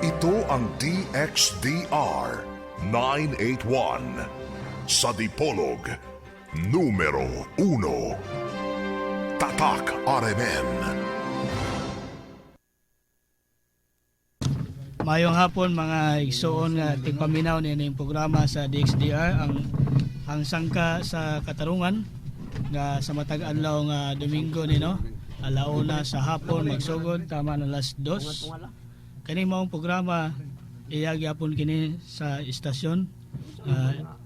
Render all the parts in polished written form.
Ito ang DXDR 981 sa Dipolog, numero 1. Tatak RMN. Mayong hapon, mga igsuon nga tigpaminaw ni programa sa DXDR, ang Sangka sa Katarungan, nga sa matag adlaw nga Domingo ni, no, alauna sa hapon magsugod, tama na alas 2. Kani maong programa, iya gyapon kini sa istasyon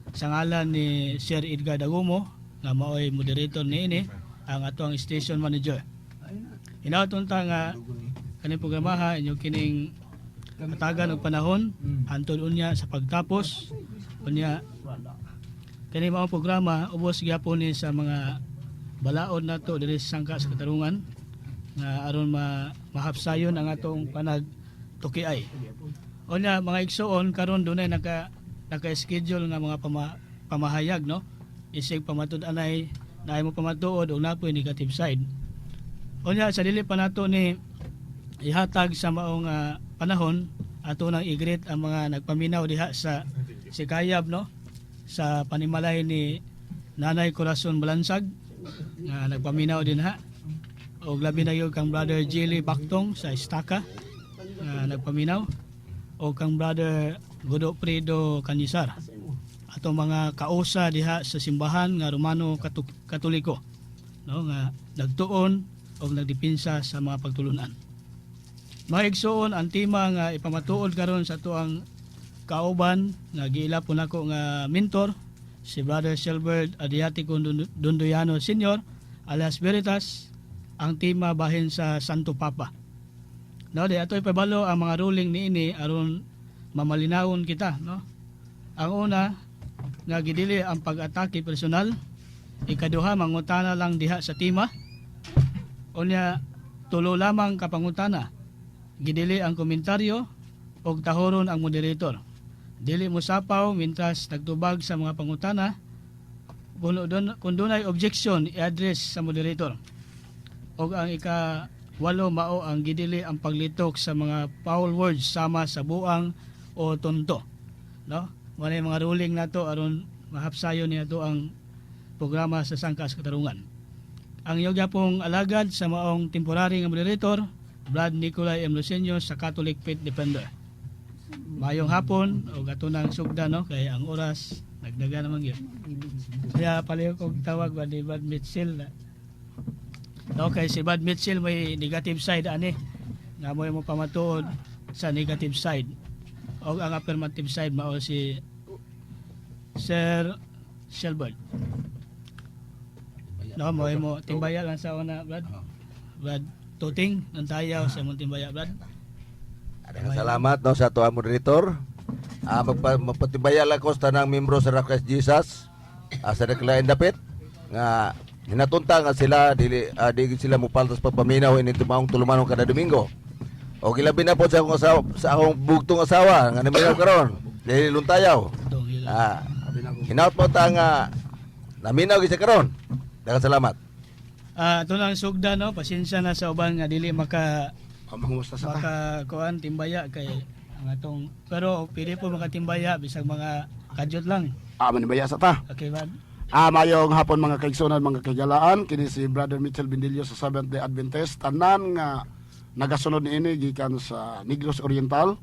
sa ngalan ni Sir Edgar Dagumo nga maoy moderator niini, ang atoang station manager. Hinaot unta nga kaning programaha inyo kining hatagan og panahon hantod unya sa pagtapos. Unya kani mao programa, ubos gyapon ni sa mga balaod nato diri sa Sangka sa Katarungan nga aron ma mahapsayon ang atong panagtukiay. Unya, mga igsuon, karon dunay naka schedule nga mga pamahayag, no, isig pamatud-anay naay mo pamatuod og napoy negative side. Unya sa dili pa nato ni ihatag sa maong panahon, ato nang i-greet ang mga nagpaminaw diha sa Sikayab, no, sa panimalay ni Nanay Corazon Balansag nga nagpaminaw din ha, og labi na gyud kang Brother Jilly Baktong sa Estaka nga nagpaminaw, o kang Brother Godo Fredo Canisar, atong mga kausa diha sa simbahan nga Romano Katoliko, no, nga nagtuon og nagdepensa sa mga pagtulunan. Mga igsuon, ang tema nga ipamatuod karon sa atoang kauban nga giila po nako nga mentor, si Brother Silbert Adiatico Dondoyano Sr. alias Veritas, ang tema bahin sa Santo Papa. No, di ato ipabalo ang mga ruling niini aron mamalinawon kita, no. Ang una nga gidili ang pag-atake personal. Ikaduha, mangutana lang diha sa tema. Unya, tulo lamang ka pangutana. Gidili ang komentaryo og tahoron ang moderator. Dili mo sapaw mintras nagtubag sa mga pangutana. Kung dunay objection, i-address sa moderator. Og ang ika walo mao ang gidili ang paglitok sa mga foul words sama sa buang o tonto. No? Mao na yung mga ruling nato aron mahapsayon niya to ang programa sa Sangka sa Katarungan. Ang inyong pong alagad sa maong temporary nga moderator, Brad Nicolay M. Lucenio sa Catholic Faith Defender. Mayong hapon o ato nang sugda, no, kay ang oras nagdaga naman gyud. Kaya palihog og tawag ba ni Brad Mitchell na. No, kay si Brad Mitchell may negative side ani. Nga mo pamatuod sa negative side. O ang affirmative side mao si Sir Shelbert. No, mo timbaya lang sa una, Brad. Brad Tuting, nantayaw sa imong timbaya, Brad. Daghang salamat, no, sa atoang moderator. Magpatimbaya lang ko sa tanang membro sa Christ Jesus sa Daklain dapit nga hinatunta nga sila dili di sila mopaltas pagpaminaw ini maong tulumanon kada Domingo. O gilabi na po sa akong asawa, sa akong bugtong asawa nga naminaw karon. Dili luntayaw. Dong hila. Hinaut mo ta nga naminaw gyud siya karon. Daghang salamat. Ato lang sugda, no, pasensya na sa uban nga dili maka Pamangmusta sa ta. maka kuan timbaya kay ang atong, pero pwede po makatimbaya bisag mga kadyot lang. Manibaya sa ta. Okay, Brad. Mayong hapon, mga kaigsunan, mga kaigalaan. Kini si Brother Mitchell Bindilio sa Seventh Day Adventist. Tanan nga nagasunod niini gikan sa Negros Oriental,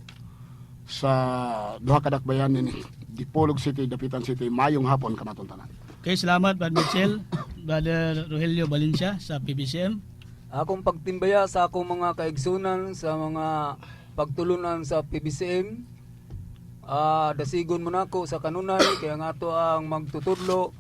sa duha ka dakbayan ni Dipolog City, Dapitan City. Mayong hapon kanatong tanan. Okay, salamat, Brad Mitchell. Brother Rogelio Valencia sa PBCM. Akong pagtimbaya sa akong mga kaigsunan sa mga pagtulunan sa PBCM. Dasigon mo nako sa kanunay kaya nga ato ang magtutudlo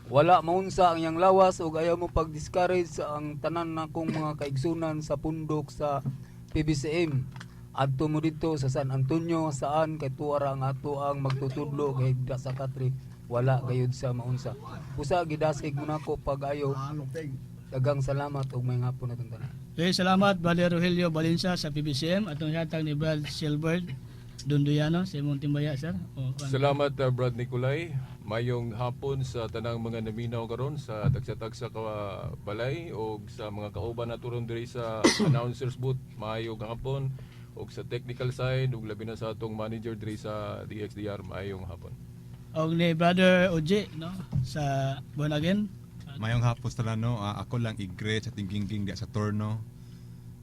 wala maunsa ang iyang lawas ug ayaw mo pag-discourage sa ang tanan nakong mga kaigsunan sa pundok sa PBCM. Adto mo dito sa San Antonio saan kay tuara ang ato ang magtutudlo kay da sa katri wala gayud sa maunsa. Usa gidasig mo nako pag-ayo. Daghang salamat ug may hapon natong tanan. Okay, salamat, Brother Rogelio Valencia sa PBCM. Atong hatag ni Brad Silbert Dunduyano sa imong timbaya, sir. O, kuan. Salamat, Brad Nicolay. Mayong hapon sa tanang mga naminaw karon sa tagsa-tagsa ka balay o sa mga kauban nato ron diri sa announcers booth. Mayong hapon. ug sa technical side ug labi na sa atong manager diri sa DXDR, maayong hapon. Og ni Brother Oje, no, sa Born Again. Mayong hapon sa tanan, no. Ako lang i-greet sa tinggingking diya sa torno.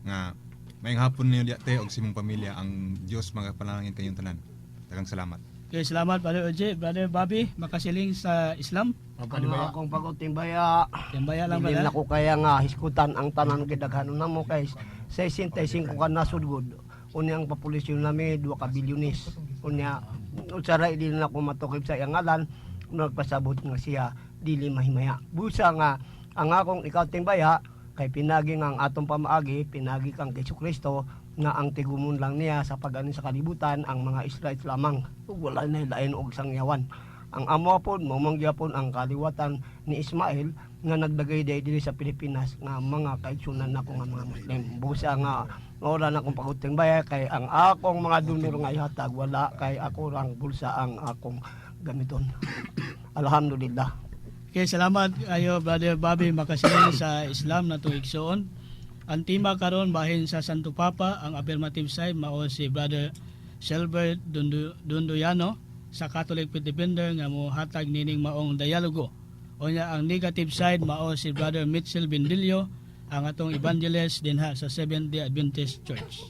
Nga mayong hapon niyo diya te og sa imong pamilya, ang Dios magapanalangin kayong tanan. Daghang salamat. Okay, salamat, Brother Oje. Brother Bobby, makasiling sa Islam. Ang akong pag-utimbaya, Timbaya lang, dili brother. na ko kaya nga hisgutan ang tanan gidaghanon namo kay 65 ka nasud gud. Unya ang populasyon nami 2 ka bilyones. Unya usa ra dili na ko matukib sa iyang ngalan, nagpasabot nga siya dili mahimaya. Busa nga ang akong ikatimbaya kay pinagi nga ang atong pamaagi, pinagi kang Kristo nga ang tigumon lang niya sa pag-ani sa kalibutan ang mga Israel lamang ug wala na lain og sangyawan. Ang amo pod mao man gyapon ang kaliwatan ni Ismael nga nagdagay day diri sa Pilipinas nga mga kaigsunan nako nga mga Muslim. Busa nga wala na akong paguting baya kay ang akong mga donor nga ihatag wala kay ako rang bulsa ang akong gamiton. Alhamdulillah. Okay, salamat ayo, Brother Bobby makasiling sa Islam na tuig igsoon. Ang tema karon bahin sa Santo Papa, ang affirmative side mao si Brother Silver Dunduyano sa Catholic Faith Defender nga mohatag nining maong dialogo. Unya ang negative side mao si Brother Mitchell Bendillo, ang atong evangelist dinha sa Seventh Day Adventist Church.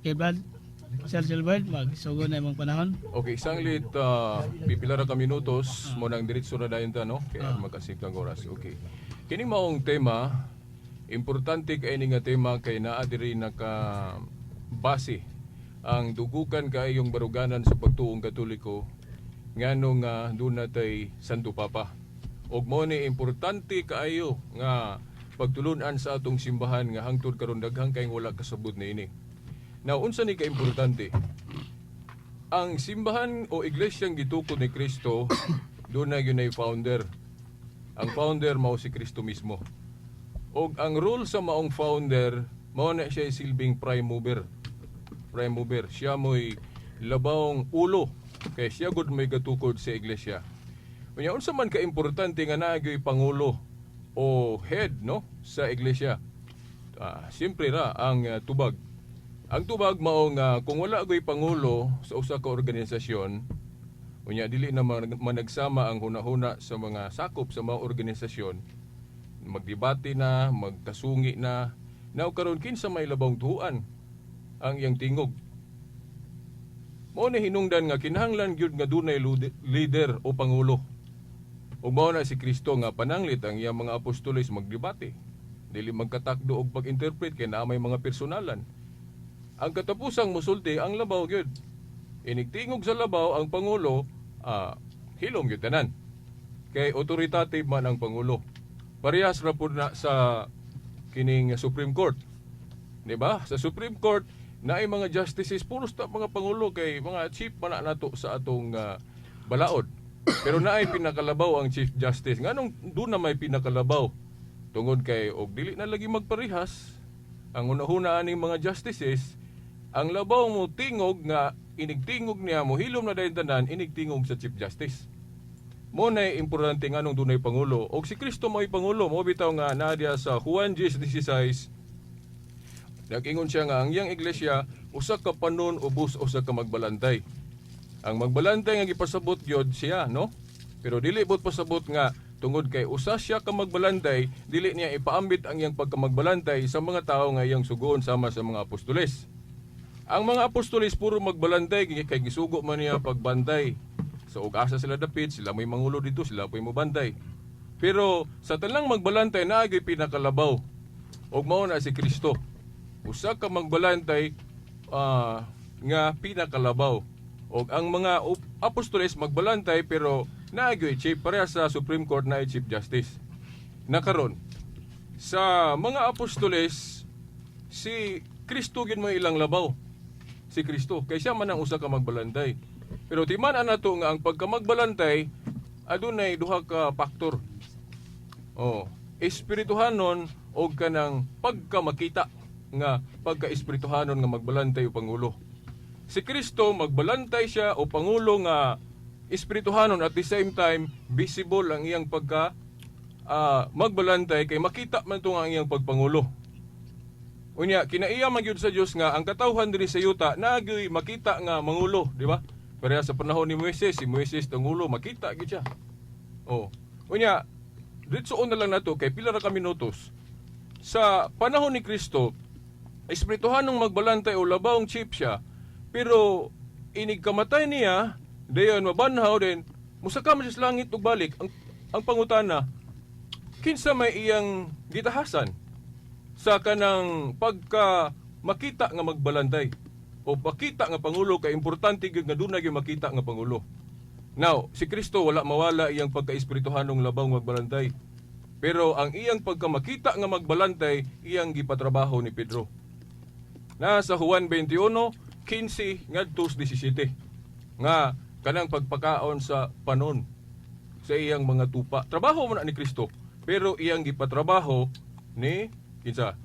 Okay, Brad Sir Silbert, magsugod na imong panahon. Okay, sanglit pipila ra ka minutos mo nang diretso na dayon ta, no, kay magkasing oras. Okay. Kining maong tema, importante kay ini nga tema kay naa diri naka base ang dugukan kaayong baruganan sa pagtuong Katoliko ngano nga duna tay Santo Papa. Og mo ni importante kaayo nga pagtulunan sa atong simbahan nga hangtod karon daghang kayong wala kasabot niini. Now, unsa ni kaimportante? Ang simbahan o iglesyang gitukod ni Kristo, doon na yun ay founder. Ang founder mao si Kristo mismo. Og ang role sa maong founder, mao na siya silbing prime mover. Prime mover. Siya mo'y labawng ulo kay siya gud may gatukod sa iglesia. Unya unsa man kaimportante nga naa gyoy pangulo o head, no, sa iglesia? Siyempre ra ang tubag. Ang tubag mao nga kung wala goy pangulo sa usa ka organisasyon, unya dili na managsama ang hunahuna sa mga sakop sa mga organisasyon, magdebate na, magkasungi na. Now karon kinsa may labawng tuhuan ang iyang tingog? Mao na hinungdan nga kinahanglan gyud nga dunay leader o pangulo. Ug mao na si Kristo nga pananglit ang iyang mga apostoles magdebate. Dili magkatakdo og pag-interpret kay naa may mga personalan. Ang katapusang musulti ang labaw gyud. Inigtingog sa labaw ang pangulo, hilom gyud tanan. Kay authoritative man ang pangulo. Parehas ra pud na sa kining Supreme Court. Di ba? Sa Supreme Court naay mga justices, puros ta mga pangulo kay mga chief man na nato sa atong balaod. Pero naay pinakalabaw ang Chief Justice. Nganong doon na may pinakalabaw? Tungod kay og dili na lagi magparihas ang hunahuna aning mga justices, ang labaw mo tingog nga inigtingog niya mohilom na dayon tanan inigtingog sa Chief Justice. Mo na importante nganong dunay pangulo. Og si Kristo mo'y pangulo, mo bitaw nga naa diya sa Juan 10:16, nag-ingon siya nga ang iyang iglesia usa ka panon ubos usa ka magbalantay. Ang magbalantay nga gipasabot gyud siya, no? Pero dili bot pasabot nga tungod kay usa siya ka magbalantay, dili niya ipaambit ang iyang pagkamagbalantay sa mga tawo nga iyang sugoon sama sa mga apostoles. Ang mga apostoles puro magbalantay kay gisugo man niya pagbantay. So ug asa sila dapit, sila may mangulo dito, sila po'y mobantay. Pero sa tanang magbalantay naa gyud pinakalabaw. Og mao na si Kristo. Usa ka magbalantay nga pinakalabaw. Og ang mga apostoles magbalantay pero naa gyud chief, pareha sa Supreme Court na Chief Justice. Nakaron sa mga apostoles si Kristo gyud mo ilang labaw. Si Kristo kay siya man ang usa ka magbalantay. Pero timan-an nato nga ang pagkamagbalantay adunay duha ka faktor. Oh, espirituhanon og kanang pagkamakita nga pagka-espirituhanon nga magbalantay o pangulo. Si Kristo magbalantay siya o pangulo nga espirituhanon, at the same time visible ang iyang pagka magbalantay kay makita man to nga ang iyang pagpangulo. Unya kinaiya man gyud sa Dios nga ang katawhan diri sa yuta naa gyoy makita nga mangulo, di ba? Pareha sa panahon ni Moises, si Moises tangulo, makita gyud siya. Oh. Unya, diretsoon na lang nato kay pila ra ka minutos. Sa panahon ni Kristo, espirituhanong magbalantay o labawng chief siya, pero inig kamatay niya, dayon mabanhaw din, musaka man siya sa langit ug balik. Ang pangutana, kinsa may iyang gitahasan sa kanang pagka makita nga magbalantay o makita nga pangulo kay importante gyud nga dunay gyud makita nga pangulo. Now, si Kristo wala mawala iyang pagka-espirituhanong labaw magbalantay. Pero ang iyang pagkamakita nga magbalantay, iyang gipatrabaho ni Pedro. Nasa Juan 21:15 ngadto 17 nga kanang pagpakaon sa panon sa iyang mga tupa. Trabaho mo na ni Kristo, pero iyang gipatrabaho ni kinsa?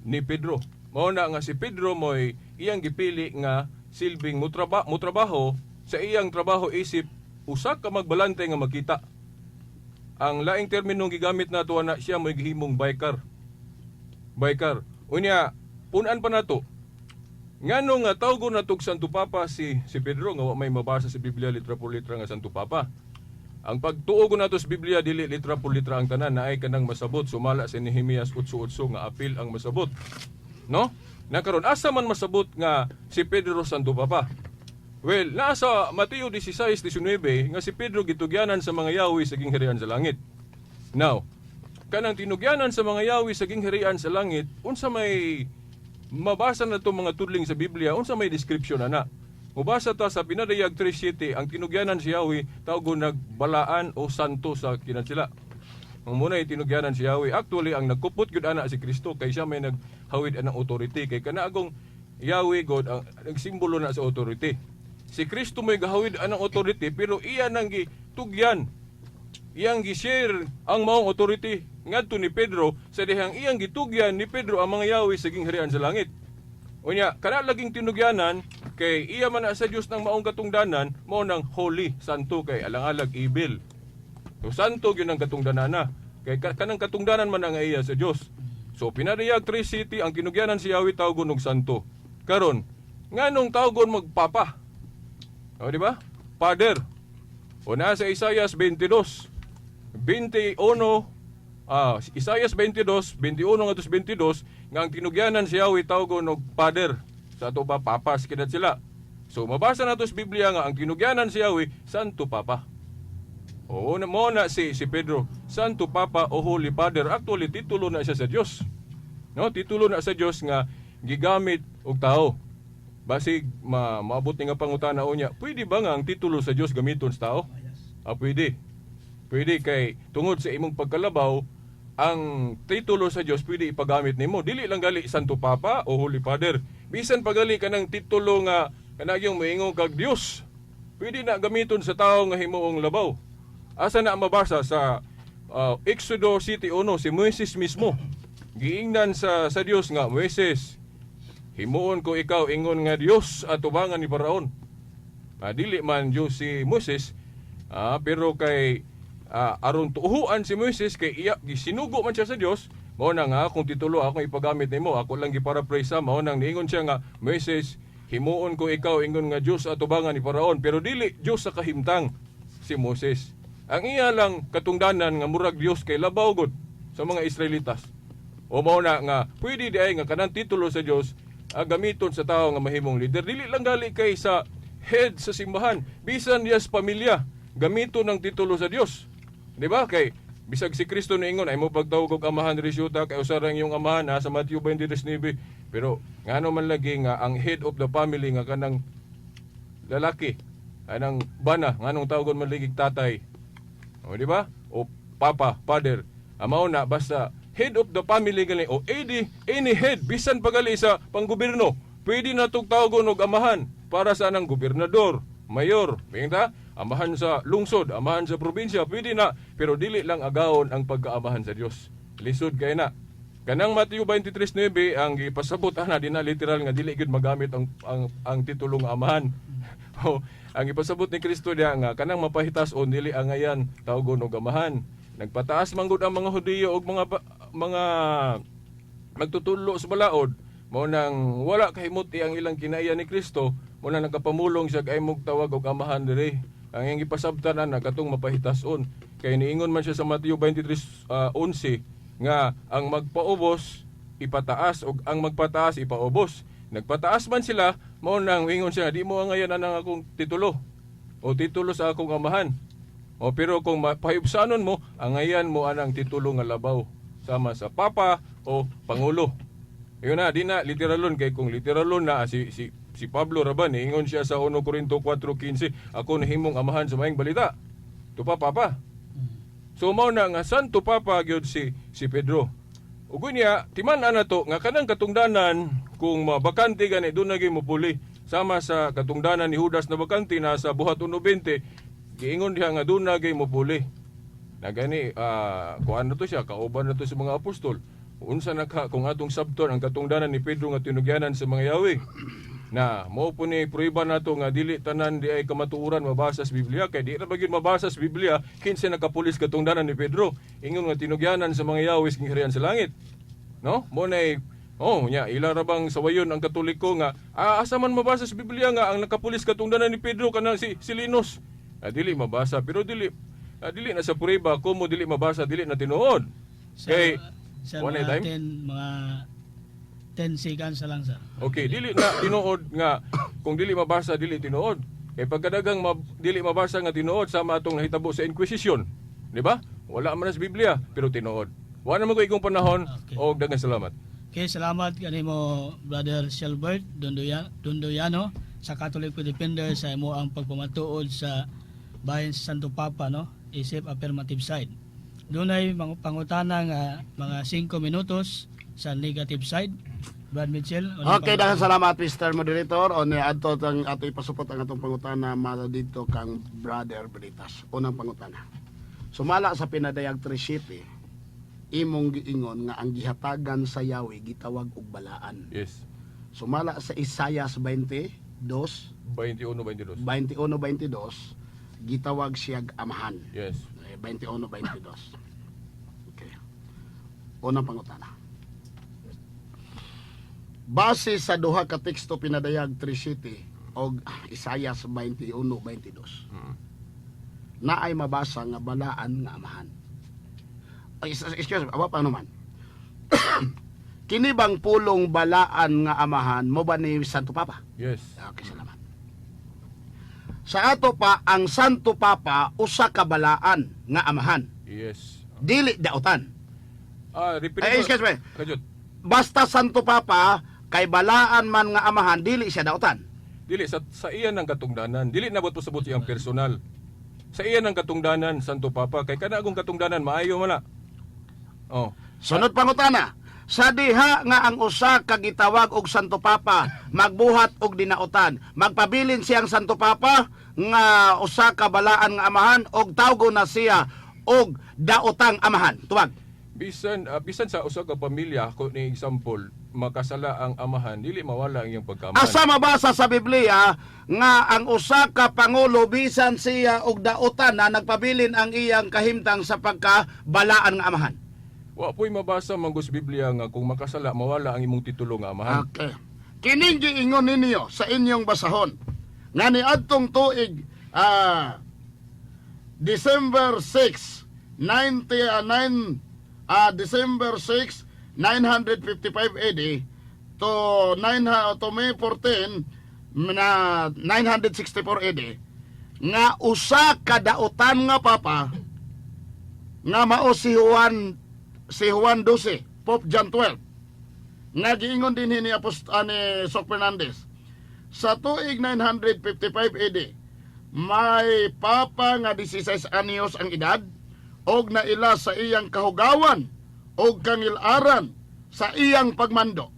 Ni Pedro. Mao na nga si Pedro mo'y iyang gipili nga silbing mutrabaho sa iyang trabaho isip usa ka magbalantay nga makita. Ang laing terminong gigamit nato ana siya mo'y gihimong biker. Biker. Unya, punan pa nato. Ngano nga tawgon natog Santo Papa si Pedro nga wa may mabasa sa Biblia litra por litra nga Santo Papa? Ang pagtuo ko nato sa Biblia, dili litra por litra ang tanan, naay kanang masabot sumala sa Nehemias 8:8 nga apil ang masabot. No? Na karon asa man masabot nga si Pedro Santo Papa? Well, nasa Mateo 16:19 nga si Pedro gitugyanan sa mga yawi sa gingharian sa langit. Now, kanang tinugyanan sa mga yawi sa gingharian sa langit, unsa may mabasa na itong mga tudling sa Biblia, unsa may description ana? Mubasa ta sa Pinadayag 3:7, ang tinugyanan si Yahweh tawgon nagbalaan o santo sa kinansila. Ang muna tinugyanan si Yahweh. Actually, ang nagkupot gyud ana si Kristo kay siya may naghawid anang authority, kay kanaagong Yahweh God ang nagsimbolo na sa authority. Si Kristo may gahawid anang authority, pero iya nang gitugyan, iyang gi-share ang maong authority ngadto ni Pedro sa dihang iyang gitugyan ni Pedro ang mga yawi sa gingharian sa langit. Unya, kana laging tinugyanan kay iya man na sa Dios ng maong katungdanan, mao nang holy, santo, kay alang-alag evil. So santo gyud ang katungdanana. Kay kanang katungdanan man ang iya sa Dios. So Pinadayag 3 City, ang tinugyanan si Yahweh tawgon og santo. Karon, nganong tawgon magpapa? O, di ba? Father. O nasa Isaias 22 21, Isaias 22, 21 ngadto 22 nga ang tinugyanan si Yahweh tawgon og Father. Sa ato pa papas kinat sila. So mabasa nato sa Biblia nga ang tinugyanan si Yahweh Santo Papa. Oo na mo na si Pedro, Santo Papa o Holy Father. Actually, titulo na siya sa Dios. No, titulo na sa Dios nga gigamit og tao. Basig maabot ni nga pangutana unya, pwede ba nga ang titulo sa Dios gamiton sa tao? Ah, pwede. Pwede kay tungod sa imong pagkalabaw, ang titulo sa Dios pwede ipagamit nimo. Dili lang gali Santo Papa o Holy Father. Bisan pagali kanang titulo nga kanagyong moingon kag Dios, pwede na gamiton sa tao nga himuong labaw. Asa na mabasa? Sa Exodo 7:1, si Moises mismo giingnan sa Dios nga, "Moises, himuon ko ikaw ingon nga Dios at tubangan ni Faraon." Dili man Dios si Moises, pero kay aron tuuhan si Moises kay iya gisinugo man siya sa Dios, mao na nga akong titulo akong ipagamit nimo, ako lang giparaphrase, mao nang niingon siya nga, "Moises, himuon ko ikaw ingon nga Dios at tubangan ni Faraon," pero dili Dios sa kahimtang si Moses. Ang iya lang katungdanan nga murag Dios kay labaw gud sa mga Israelitas. O mao na nga pwede di ay nga kanang titulo sa Dios gamiton sa tao nga mahimong leader. Dili lang gali kay sa head sa simbahan, bisan diya sa pamilya, gamiton ang titulo sa Dios. Di ba? Kay bisag si Kristo niingon ay mo pagtawag og amahan diri syuta kay usa ra iyong amahan ha, sa Matthew 23:9. Pero ngano man lagi nga ang head of the family nga kanang lalaki, anang bana, nganong tawagon man lagi tatay? O, di ba? O papa, father. Amaw na basta head of the family gali o any head bisan pagali sa panggobyerno, pwede na tug tawagon og amahan para sa anang gobernador, mayor, ta? Amahan sa lungsod, amahan sa probinsya, pwede na, pero dili lang agawon ang pagkaamahan sa Dios. Lisod kay na. Kanang Matthew 23:9 ang gipasabot ana, di na literal nga dili gyud magamit ang titulong amahan. O, ang ipasabot ni Kristo diya nga kanang mapahitas o dili angayan tawgon og amahan. Nagpataas man gud ang mga Hudiyo og mga magtutudlo sa balaod, mao nang wala kahimuti ang ilang kinaiya ni Kristo, mao nang nakapamulong siya kay mong tawag og amahan diri. Ang iyang gipasabtan ana katong mapahitason. Kay niingon man siya sa Mateo 23:11 nga ang magpaubos ipataas ug ang magpataas ipaubos. Nagpataas man sila, mao nang ingon siya, di mo angayan anang akong titulo o titulo sa akong amahan. O pero kung pahibsanon mo, angayan mo anang titulo nga labaw sama sa papa o pangulo. Ayun na, di na literalon kay kung literalon na si si si Pablo ra ba niingon siya sa 1 Corinto 4:15, ako nahimong amahan sa maayong balita. Tupa papa. So mao na nga Santo Papa gyud si si Pedro. Ug unya timan-an nato nga kanang katungdanan kung mabakante gani doon na gyud mopuli sama sa katungdanan ni Judas na bakante na sa Buhat 1:20, giingon diha nga doon na gyud mopuli. Na gani kuan na to siya, kauban na to sa mga apostol. Unsa na ka kung atong sabton ang katungdanan ni Pedro nga tinugyanan sa mga yawi. Na mao po ni prueba nato nga dili tanan di ay kamatuoran mabasa sa Biblia, kay di ra ba gyud mabasa sa Biblia kinsa nakapulis katungdanan ni Pedro ingon nga tinugyanan sa mga yawis ng harian sa langit, no? Mo nay oh nya ila ra bang sawayon ang Katoliko nga asa man mabasa sa Biblia nga ang nakapulis katungdanan ni Pedro kanang si si Linus. Dili mabasa, pero dili dili na sa prueba como dili mabasa dili na tinuod. Sir, Kay sir, wala mga time? 10, mga 10 seconds na lang, sir. Okay, dili na tinuod nga kung dili mabasa dili tinuod. Kay pagkadagang dili mabasa nga tinuod, sama atong nahitabo sa Inquisition, di ba? Wala man sa Biblia pero tinuod. Wala man ko igong panahon Okay. og daghang salamat. Okay, salamat kanimo Brother Shelbert Dondoyano sa Catholic Defender sa imo ang pagpamatuod sa bayan sa Santo Papa, no, isip affirmative side. Dunay mga pangutana nga mga 5 minutos sa negative side. Brad Mitchell. Unang Okay, pangutana. daghang salamat, Mr. Moderator. O ni adto ang ato ipasupot ang atong pangutana mara dito kang Brother Britas. Unang pangutana. Sumala sa pinadayag 3:7, imong giingon nga ang gihatagan sa Yahweh gitawag og balaan. Yes. Sumala sa Isayas 22, 21 22. 21:22, gitawag siyag amahan. Yes. Eh, 21:22. Okay. Unang pangutana. Base sa duha ka teksto pinadayag 3:7 og Isayas 21:22. Naay mabasa nga balaan nga amahan. Ay, excuse me, awa pa naman. Kini bang pulong balaan nga amahan mo ba ni Santo Papa? Yes. Okay, salamat. Sa ato pa, ang Santo Papa usa ka balaan nga amahan. Yes. Dili dautan. Repeat. Ay, excuse me. Kajot. Basta Santo Papa kay balaan man nga amahan, dili siya dautan. Dili sa sa iyan ang katungdanan. Dili na bot pasabot iyang personal. Sa iyan ang katungdanan Santo Papa kay kana akong katungdanan maayo man na. Oh. Sunod pangutana. Sa diha nga ang usa ka gitawag og Santo Papa magbuhat og dinautan, magpabilin siyang Santo Papa nga usa ka balaan nga amahan og tawgo na siya og daotang amahan. Tuwag. Bisan bisan sa usa ka pamilya ko ni example makasala ang amahan dili mawala ang iyang pagkaamahan. Asa mabasa sa Biblia nga ang usa ka pangulo bisan siya og daotan na nagpabilin ang iyang kahimtang sa pagkabalaan nga amahan? Wa po'y mabasa man gud sa Biblia nga kung makasala mawala ang imong titulo nga amahan. Okay. Kining giingon ninyo sa inyong basahon nga niadtong tuig December 6 99 December 6 955 AD to 9 to May 14 na 964 AD nga usa ka dautan nga papa nga mao si Juan 12, Pope John 12, nga giingon din ni Apost ni Sok Fernandez sa tuig 955 AD, may papa nga 16 anyos ang edad og naila sa iyang kahugawan og kangilaran sa iyang pagmando.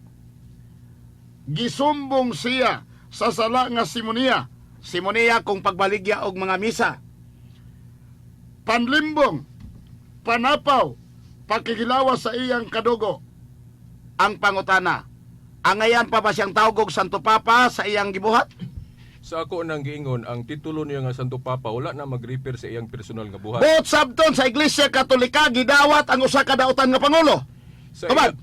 Gisumbong siya sa sala nga simonia. Simonia kung pagbaligya og mga misa, panlimbong, panapaw, pakikilawas sa iyang kadugo. Ang pangutana, angayan pa ba siyang tawgog Santo Papa sa iyang gibuhat? Sa ako nang giingon ang titulo niya nga Santo Papa wala na mag-refer sa iyang personal nga buhat. Buot sabton sa Iglesia Katolika gidawat ang usa ka dautan nga pangulo. Sa Tuman!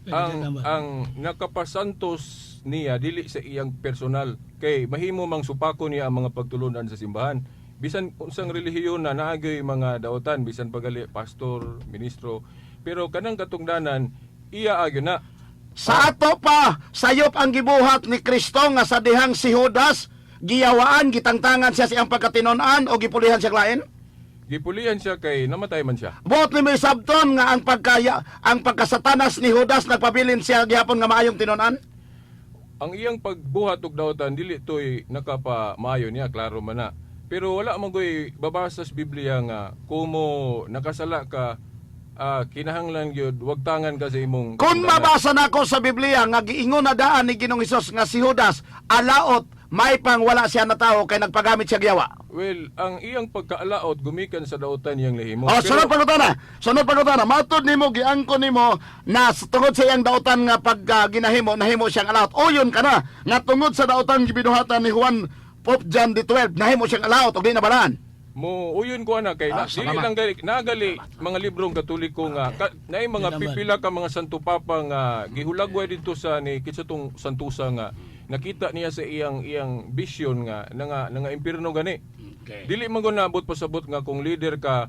ang nakapasantos niya dili sa iyang personal kay mahimo mang supako niya ang mga pagtulunan sa simbahan. Bisan unsang relihiyon na naagay mga daotan, bisan pagali pastor, ministro, pero kanang katungdanan iya agyo na. Sa ato pa, sayop ang gibuhat ni Kristo nga sa dihang si Judas, giyawaan, gitangtangan siya sa iyang pagkatinon-an o gipulihan siya lain? Gipulihan siya kay namatay man siya. Buot ni may sabton nga ang pagkaya, ang pagkasatanas ni Judas nagpabilin siya gihapon nga maayong tinon-an? Ang iyang pagbuhat og daotan dili toy nakapamaayo niya, klaro man na. Pero wala man goy babasa sa Biblia nga kumo nakasala ka, kinahanglan gyud wagtangan ka sa imong Kung katungdanan. mabasa nako sa Biblia nga giingon na daan ni Ginoong Hesus nga si Judas alaot may pang wala siya natawo kay nagpagamit siya giyawa. Well, ang iyang pagkaalaot gumikan sa daotan iyang lihimo. Oh, sunod pangutana. Sunod pangutana. Matud nimo giangko nimo na tungod sa iyang daotan nga pag ginahimo nahimo siyang alaot. Uyon ka na nga tungod sa daotan gibinuhatan ni Juan Pope John the 12 nahimo siyang alaot og di nabalaan. Mo uyon ko ana kay na, dili salamat. lang gali nagali mga librong Katoliko nga ka, naay mga Salamat. pipila ka mga Santo Papa nga gihulagway didto sa ni kinsa tong santusa nga nakita niya sa iyang iyang vision nga nga nga impierno gani. Okay. Dili man gud naabot pasabot nga kung leader ka,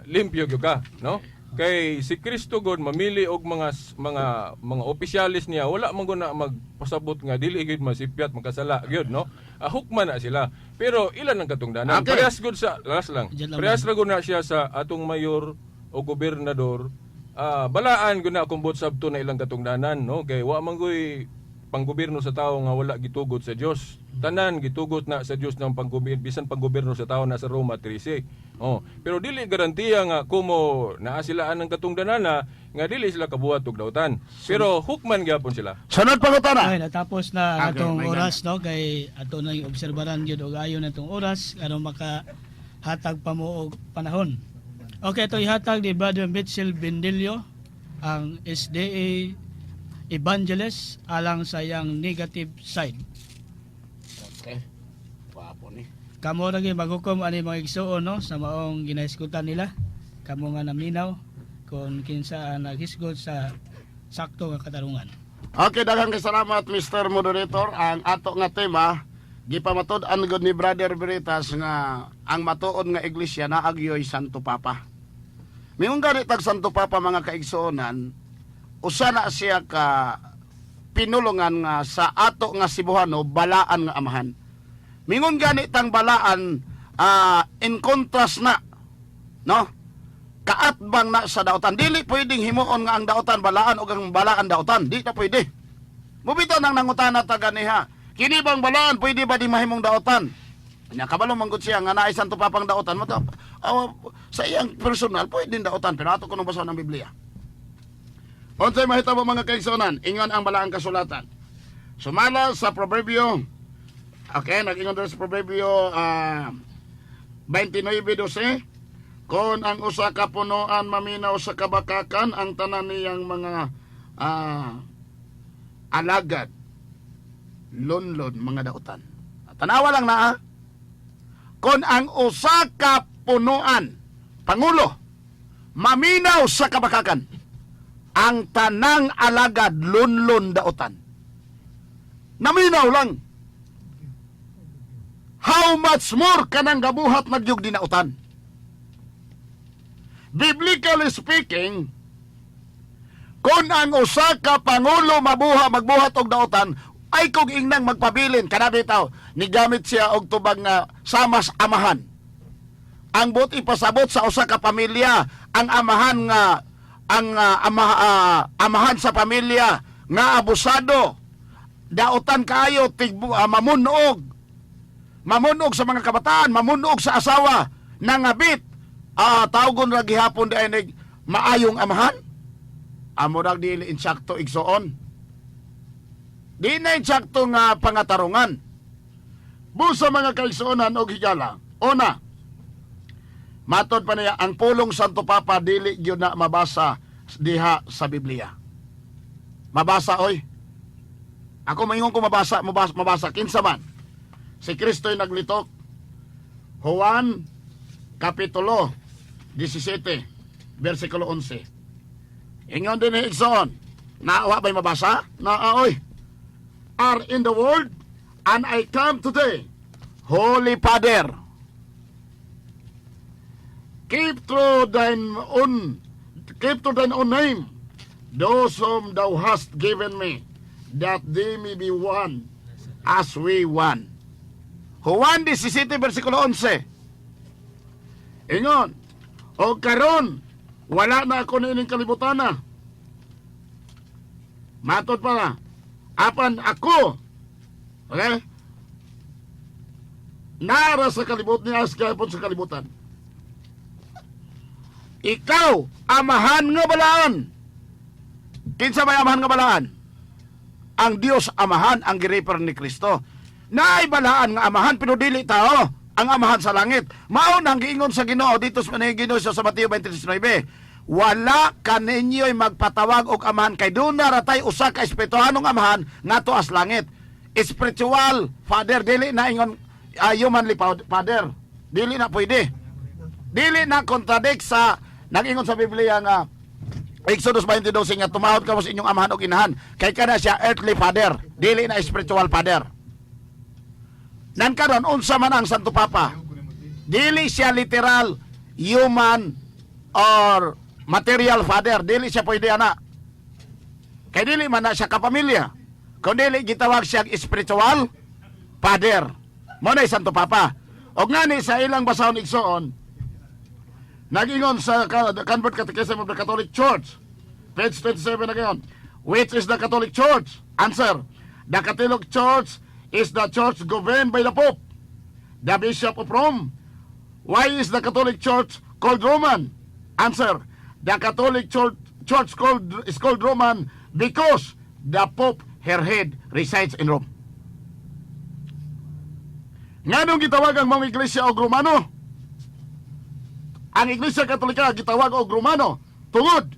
limpyo gyud ka, no? Kay si Kristo god mamili og mga mga opisyalis niya, wala man gud na magpasabot nga dili gyud masipyat makasala gyud, no? Hukman na sila. Pero ilan ang katungdanan? Okay. Parehas gud sa last lang. Diyan lang. Parehas ra gud na siya sa atong mayor o gobernador. Balaan gud na kung buot sabto na ilang katungdanan, no? Kay wa man guy panggobyerno sa tao nga wala gitugot sa Dios. Tanan gitugot na sa Dios ng panggobyerno, bisan panggobyerno sa tao na sa Roma 13. Oh, pero dili garantiya nga kumo naa sila anang katungdanan nga dili sila kabuhat og dautan. Pero hukman gyapon sila. Sunod pangutana. Ay, natapos na ang Okay, atong may oras no kay ato na yung obserbaran gyud og ayon atong oras aron maka hatag pa mo og panahon. Okay, ito ihatag ni Brother Mitchell Bendillo ang SDA Evangelist alang sa iyang negative side. Okay. Wapo ni. Kamo ra gyud maghukom ani mga igsuon no sa maong ginahisgutan nila. Kamo nga naminaw kung kinsa ang naghisgot sa sakto nga katarungan. Okay, daghang kay salamat Mr. Moderator. Ang ato nga tema gipamatud-an gud ni Brother Veritas nga ang matuod nga iglesia naagyoy Santo Papa. Mingon gani tag Santo Papa mga kaigsuonan, usa na siya ka pinulungan nga sa ato nga Cebuano balaan nga amahan. Mingon gani tang balaan, in contrast na no kaatbang na sa dautan. Dili pwedeng himuon nga ang dautan balaan o ang balaan dautan. Di na pwede. Mubitaw nang nangutana ta ganiha. Kini bang balaan pwede ba di mahimong dautan? Nya kabalo man gud siya nga naay Santo Papang dautan mo sa iyang personal pwede dautan pero ato kuno basa ng Biblia. Unsay mahitabo mga kaigsuonan? Ingon ang balaang kasulatan. Sumala sa Proverbio. Okay, nag-ingon diri sa Proverbio 29:12. Kon ang usa ka punoan maminaw sa kabakakan, ang tanan niyang mga alagad lunlon mga dautan. Tanawa lang na ah. Kon ang usa ka punuan, pangulo, maminaw sa kabakakan, ang tanang alagad lunlon dautan. Naminaw lang. How much more kanang gabuhat nagyug dinautan? Biblically speaking, kung ang usa ka pangulo mabuha magbuhat og dautan, ay kog ingnang magpabilin kana bitaw nigamit siya og tubag nga samas amahan. Ang buot ipasabot sa usa ka pamilya, ang amahan nga ang amahan sa pamilya nga abusado, dautan kaayo tig mamunog mamunog sa mga kabataan, mamunog sa asawa, nangabit, tawgon ra gihapon di ay maayong amahan. Amo ra dili insakto igsoon. Di na insakto nga pangatarungan. Busa mga kaigsuonan og higala. Una, matod pa niya ang pulong Santo Papa dili gyud na mabasa diha sa Biblia. Mabasa oy. Ako maingon ko mabasa, mabasa, mabasa kinsa man. Si Kristo'y naglitok. Juan Kapitulo 17, versikulo 11. Ingon din ni Igsoon. Naawa ba'y mabasa? Naa oy. Are in the world and I come to thee, Holy Father. Keep to thine own name those whom thou hast given me, that they may be one as we one. Juan 17 versikulo 11. Ingon, o karon wala na ako niining kalibutana. Matod pa na, apan ako, okay? Nara sa kalibot niya gapon sa kalibutan. Ikaw, Amahan nga balaan. Kinsa may Amahan nga balaan? Ang Dios Amahan ang gi-refer ni Kristo. Naay balaan nga Amahan pero dili tao ang Amahan sa langit. Mao nang giingon sa Ginoo dito sa Ginoo sa Mateo 23:9. Wala kaninyo'y magpatawag og amahan kay duna ra tay usa ka espirituhanong amahan ngadto sa langit. Spiritual father, dili na ingon humanly father. Dili na pwede. Dili na contradict sa nag-ingon sa Biblia nga Exodus 22 nga tumahod kamo sa inyong amahan og inahan kay kana siya earthly father, dili na spiritual father. Nan karon, unsa man ang Santo Papa? Dili siya literal human or material father, dili siya pwede ana. Kay dili man na siya kapamilya. Kung dili gitawag siya spiritual father. Mo na Santo Papa. Og ngani sa ilang basahon, igsoon, nag-ingon sa Convert Catechism of the Catholic Church, page 27 na ngayon, which is the Catholic Church? Answer, the Catholic Church is the church governed by the Pope, the Bishop of Rome. Why is the Catholic Church called Roman? Answer, the Catholic Church is called Roman because the Pope, her head, resides in Rome. Nganong gitawag ang mga iglesia og Romano? Ang Iglesia Katolika gitawag og Romano tungod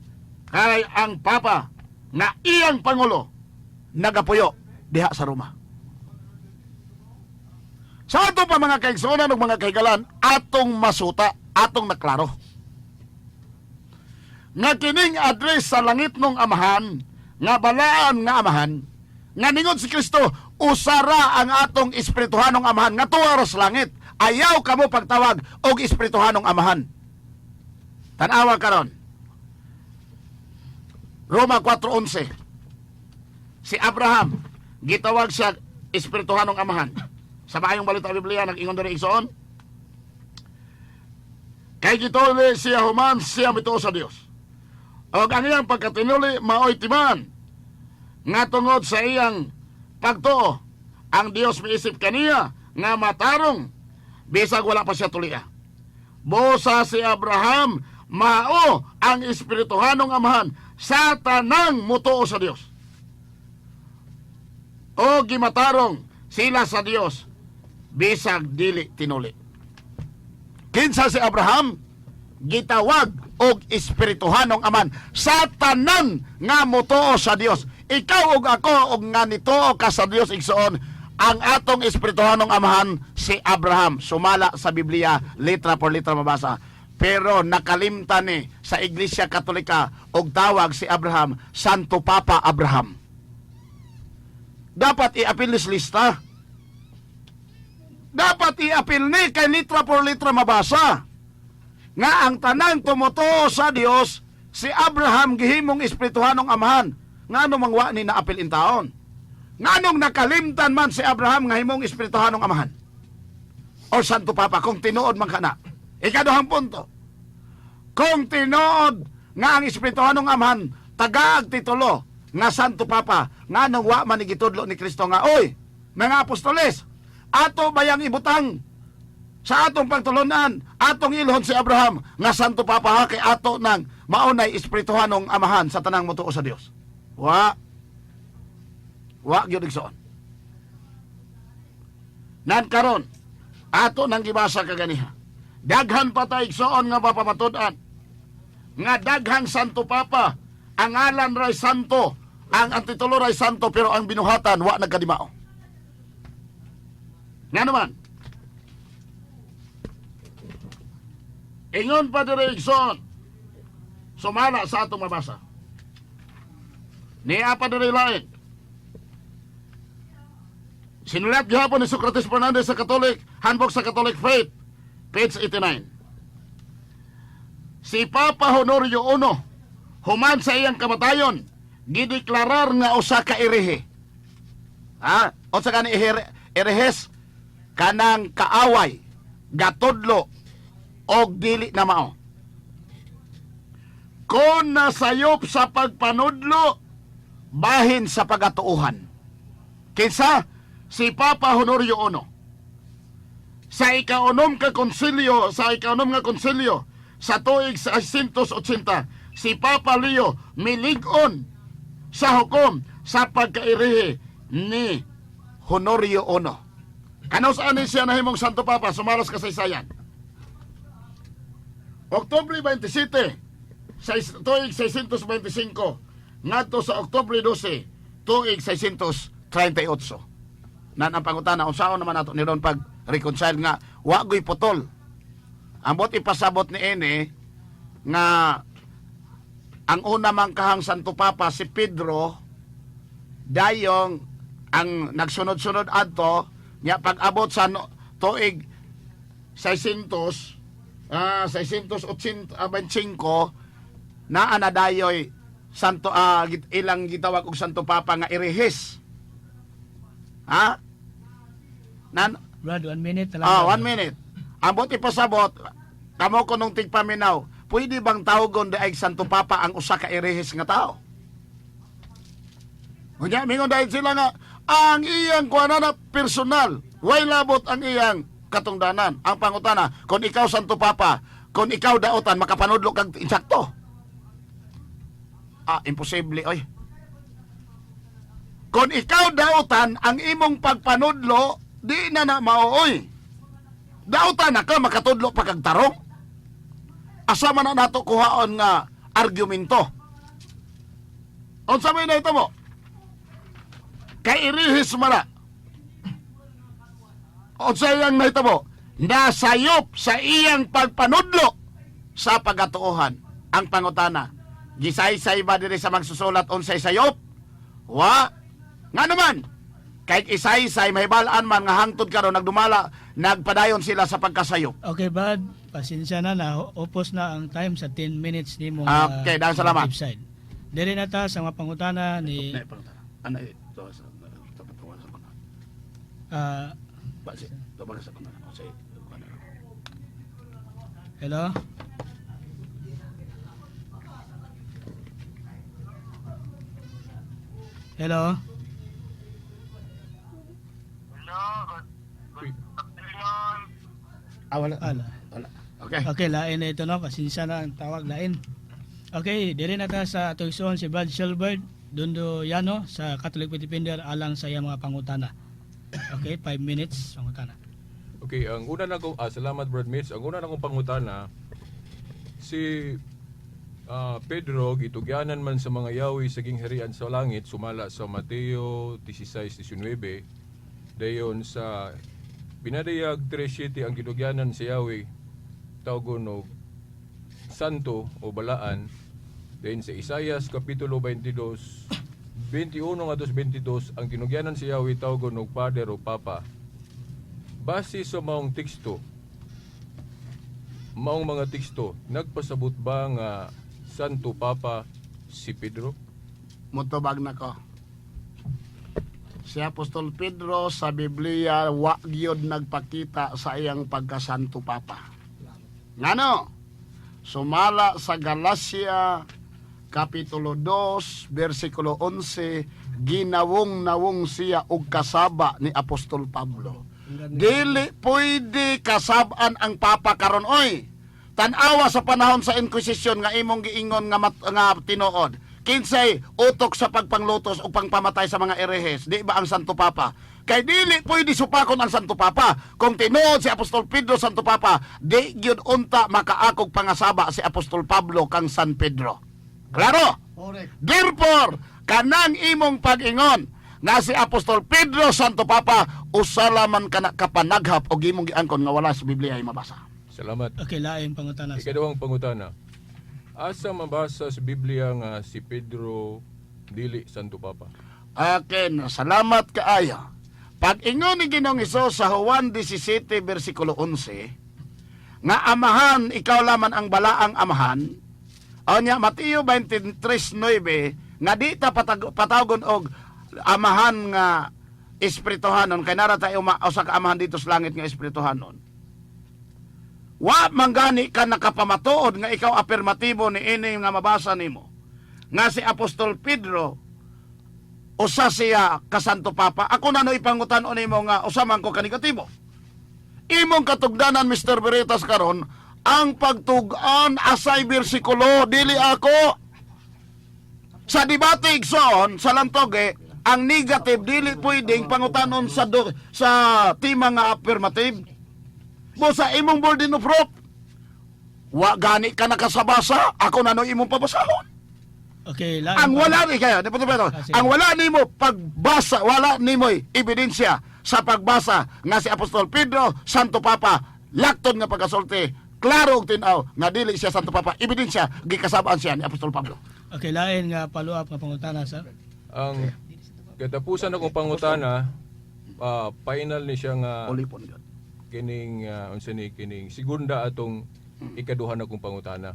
kay ang Papa nga iyang pangulo nagapuyo diha sa Roma. Sa ato pa, mga kaigsuonan ug mga kahigalan, atong masuta, atong naklaro nga kining address sa langit nung Amahan, nga balaan nga Amahan, nga ningon si Kristo, usara ang atong espirituhanong Amahan nga tuwa sa langit. Ayaw kamo pagtawag og espirituhanong Amahan. Tanawa karon. Roma 4:11. Si Abraham gitawag siya espirituhanong amahan. Sa Maayong Balita Biblia, nag-ingon diri, igsoon. Kay gituli siya human siya mituo sa Dios. Og ang iyang pagkatinuli maoy timan nga tungod sa iyang pagtuo, ang Dios miisip kaniya nga matarong bisag wala pa siya tulia. Busa si Abraham mao ang espirituhanong amahan sa tanang mutuo sa Dios. O gimatarong sila sa Dios bisag dili tinuli. Kinsa si Abraham? Gitawag og espirituhanong amahan sa tanan nga mutuo sa Dios. Ikaw ug ako og nga nituo ka sa Dios, igsoon, ang atong espirituhanong amahan si Abraham sumala sa Biblia, letra por letra mabasa. Pero nakalimtan ni sa Iglesia Katolika og tawag si Abraham Santo Papa Abraham. Dapat i-apil ni lista. Dapat i-apil ni kay litra por litra mabasa nga ang tanang tumutuo sa Dios, si Abraham gihimong espirituhanong amahan. Ngano mang wa ni naapil in taon? Nganong nakalimtan man si Abraham nga himong espirituhanong amahan or Santo Papa kung tinuod man kana? Ikaduhang punto, kung tinuod nga ang espirituhanong amahan tagaag titulo nga Santo Papa, nganong wa man ni gitudlo ni Kristo nga, "Oy, mga apostoles, ato bayang ibutang sa atong pagtulunan, atong ilhon si Abraham nga Santo Papa ha, kay ato nang maunay espirituhanong amahan sa tanang motuo sa Dios"? Wa. Wa gyud, igsoon. Nan karon, ato nang gibasa kaganiha. Daghan pa ta, igsoon, nga mapamatud-an nga daghang Santo Papa ang ngalan ray santo, ang titulo ray santo, pero ang binuhatan wa nagkadimao. Nga naman, ingon pa dire, igsoon, sumala sa atong mabasa. Niya pa diri lain. Sinulat gihapon ni Socrates Fernandez sa Catholic Handbook sa Catholic Faith, page 89. Si Papa Honorio I, human sa iyang kamatayon, gideklarar nga usa ka erehe. Ha? Unsa ka ni erehes? Kanang kaaway, gatudlo, og dili na mao. Kung nasayop sa pagpanudlo, bahin sa pagatuuhan. Kinsa? Si Papa Honorio I. Sa ikaunom ka konsilyo, sa ikaunom nga konsilyo, sa tuig 680, si Papa Leo milig-on sa hukom sa pagkairihi ni Honorio I. Kano saan ni siya nahimong Santo Papa? Sumaros kasaysayan. Oktubre 27, tuig 625, ngadto sa Oktubre 12, tuig 638. Nan ang pangutana, unsaon naman nato ni ron pag reconcile nga wa goy putol. Ambot ipasabot ni ini nga ang una man kahang Santo Papa si Pedro, dayong ang nagsunod-sunod adto nya pag abot sa no, tuig 600 685 naa na dayoy santo ilang gitawag og Santo Papa nga irehis. Ha? Nan Brad, 1 minute na lang. Ah, Brad. 1 minute. Ambot ipasabot, kamo ko nung tigpaminaw, pwede bang tawgon daig Santo Papa ang usa ka erehis nga tao? Unya, mingon dahil sila nga, ang iyang kuanana personal, way labot ang iyang katungdanan. Ang pangutana, kung ikaw Santo Papa, kung ikaw daotan, makapanudlo kag insakto. Ah, imposible, oy. Kung ikaw daotan, ang imong pagpanudlo, di na na maooy. Dautan na ka, makatudlo pa kag tarong. Asa man na nato kuhaon nga argumento? Unsa may na mo? Kay irihis man na. Unsa iyang nahitabo? Nasayop sa iyang pagpanudlo sa pagkatuohan ang pangutana. Gisaysay ba diri sa magsusulat unsay sayop? Wa. Nga naman, kahit isaysay mahibalaan man nga hangtod karon nagdumala, nagpadayon sila sa pagkasayop. Okay, Brad. Pasensya na na. Upos na ang time sa 10 minutes ni mong Okay, dahil salamat. website. Diri na ta sa mga pangutana ni Ano ito sa sa hello? Hello? Ah, wala. Ala. Wala. Okay. Okay, lain na ito no. Pasensya na ang tawag, lain. Okay, diri na ta sa atong igsoon si Brad Shilbert Dundo Yano sa Catholic Defender alang sa iyang mga pangutana. Okay, 5 minutes pangutana. Okay, ang una na ko, salamat Brad Mitch. Ang una na kong pangutana, si Pedro gitugyanan man sa mga yawi sa gingharian sa langit sumala sa Mateo 16:19, dayon sa Binadayag 3:7 ang gitugyanan sa yawi tawgon og santo o balaan, dayon sa Isayas kapitulo 22 21 ngadto sa 22 ang tinugyanan sa Yahweh tawgon og Father o Papa. Base sa maong teksto, maong mga teksto, nagpasabot ba nga Santo Papa si Pedro? Mutubag na ko. Si Apostol Pedro sa Biblia wa gyud nagpakita sa iyang pagkasanto papa. Ngano? Sumala sa Galacia kapitulo 2 versikulo 11, ginawong-nawong siya og kasaba ni Apostol Pablo. Dili pwede kasab-an ang papa karon oy. Tan-awa sa panahon sa Inquisition nga imong giingon nga, nga tinuod. Kinsay utok sa pagpanglutos o pangpamatay sa mga erehes, di ba ang Santo Papa? Kay dili pwede supakon ang Santo Papa. Kung tinuod si Apostol Pedro Santo Papa, di gyud unta makaakog pangasaba si Apostol Pablo kang San Pedro. Klaro? Correct. Therefore, kanang imong pag-ingon nga si Apostol Pedro Santo Papa usala man kana kapanaghap og imong giangkon nga wala sa Biblia ay mabasa. Salamat. Okay, lain pangutana. Ikaduhang pangutana. Asa mabasa sa Biblia nga si Pedro dili Santo Papa. Akin, salamat kaayo. Pag ingon ni Ginoong Hesus sa Juan 17 versikulo 11, nga amahan, ikaw laman ang balaang amahan. Onya Mateo 23:9 nga di ta patawgon og amahan nga espirituhanon kay nara tayo usa ka amahan dito sa langit nga espirituhanon. Wa man gani ka nakapamatuod nga ikaw apirmatibo ni ini nga mabasa nimo nga si Apostol Pedro usa siya ka Santo Papa. Ako na no ipangutan-on nimo nga usa man ko ka negatibo. Imong katugdanan, Mr. Veritas, karon ang pagtug-an asay bersikulo, dili ako. Sa debate, igsoon, sa lantoge, ang negative dili pwedeng pangutanon sa tema nga affirmative. Busa imong burden of proof. Wa gani ka nakasabasa, ako na no imong pabasahon. Okay, lain Ang pa- wala ni kaya, di ba, Ah, sige. ang wala nimo pagbasa, wala nimo ebidensya sa pagbasa nga si Apostol Pedro Santo Papa, lakton nga pagkasulti, klaro og tin-aw nga dili siya Santo Papa. Ebidensya, gikasabaan siya ni Apostol Pablo. Okay, lain nga follow up nga pangutana, sir. Ang katapusan akong pangutana, final ni siya nga Ulipon gyud. Kining unsa ni kining segunda atong ikaduha na kong pangutana.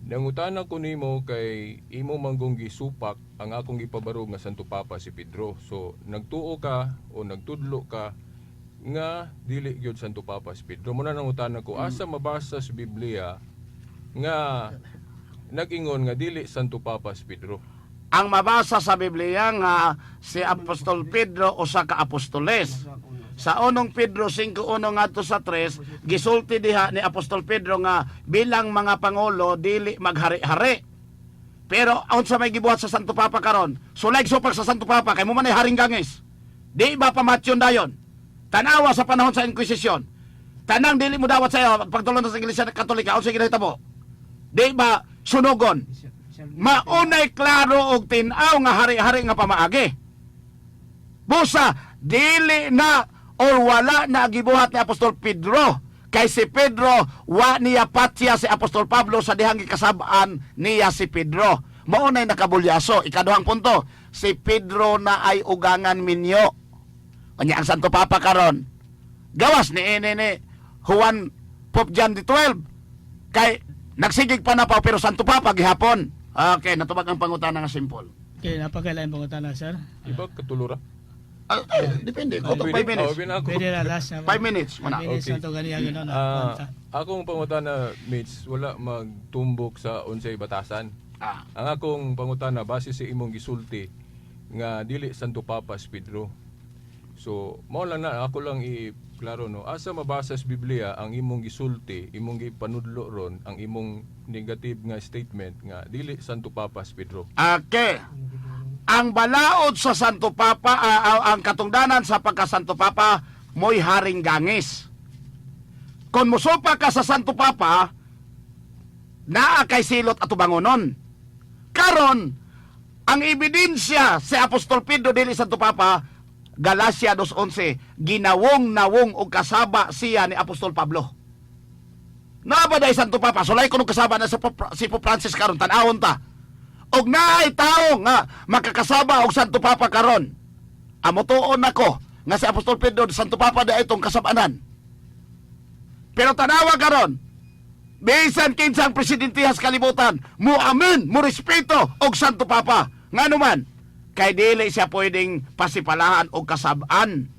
Nangutana ko nimo kay imo manggong gisupak ang akong gipabarog nga Santo Papa si Pedro. So nagtuo ka o nagtudlo ka nga dili gyud Santo Papa si Pedro. Muna nangutana ko, asa mabasa sa Biblia nga nag-ingon nga dili Santo Papa si Pedro? Ang mabasa sa Biblia nga si Apostol Pedro usa ka apostoles. Sa unong Pedro 5:1 ngadto sa 3, gisulti diha ni Apostol Pedro nga bilang mga pangulo dili maghari-hari. Pero unsa may gibuhat sa Santo Papa karon? Sulay supak sa Santo Papa kay mo man ay haring gangis. Di ba pamatyon dayon? Tanawa sa panahon sa Inquisition. Tanang dili mo dawat sa iyo pagtulon sa Iglesia Katolika, unsa ginahitabo? Di ba sunugon? Maunay klaro og tin-aw nga hari-hari nga pamaagi. Busa dili na or wala na gibuhat ni Apostol Pedro kay si Pedro wa niya patya si Apostol Pablo sa dihang gikasab-an niya si Pedro. Maunay nakabulyaso. Ikaduhang punto, si Pedro na ay ugangan minyo. Unya ang Santo Papa karon gawas ni ini ni Juan Pope John the 12 kay nagsigig pa na pa pero Santo Papa gihapon. Okay, natubag ang pangutana nga simple. Okay, napakailain pangutana, sir. Iba katulura. Ah, eh, depende. Kutok 5 minutes. Oh, binako. Pwede na last na. 5 minutes muna. 5 minutes Okay. na to ganiya gano'n na. Ah, akong pangutana, Mitch, wala magtumbok sa unsay batasan. Ang akong pangutana base sa imong gisulti nga dili Santo Papa si Pedro. So, mao lang na ako lang i klaro no. Asa mabasa sa Biblia ang imong gisulti, imong gipanudlo ron, ang imong negative nga statement nga dili Santo Papa si Pedro? Okay. Ang balaod sa Santo Papa, ang katungdanan sa pagka Santo Papa, mo'y haring gangis. Kung musupa ka sa Santo Papa, naa kay silot at bangonon. Karon, ang ebidensya si Apostol Pedro dili Santo Papa, Galacia 2:11, ginawong-nawong og kasaba siya ni Apostol Pablo. Naa ba day Santo Papa? Sulay ko nung kasaba na si Pope Francis karon, tan-awon ta. Og naay tao nga makakasaba og Santo Papa karon. Amo tuon nako nga si Apostol Pedro Santo Papa da itong kasabanan. Pero tanawa karon, bisan kinsang presidente sa kalibutan, mo amen, mo respeto og Santo Papa. Ngano man, kay dili siya pwedeng pasipalahan og kasab-an.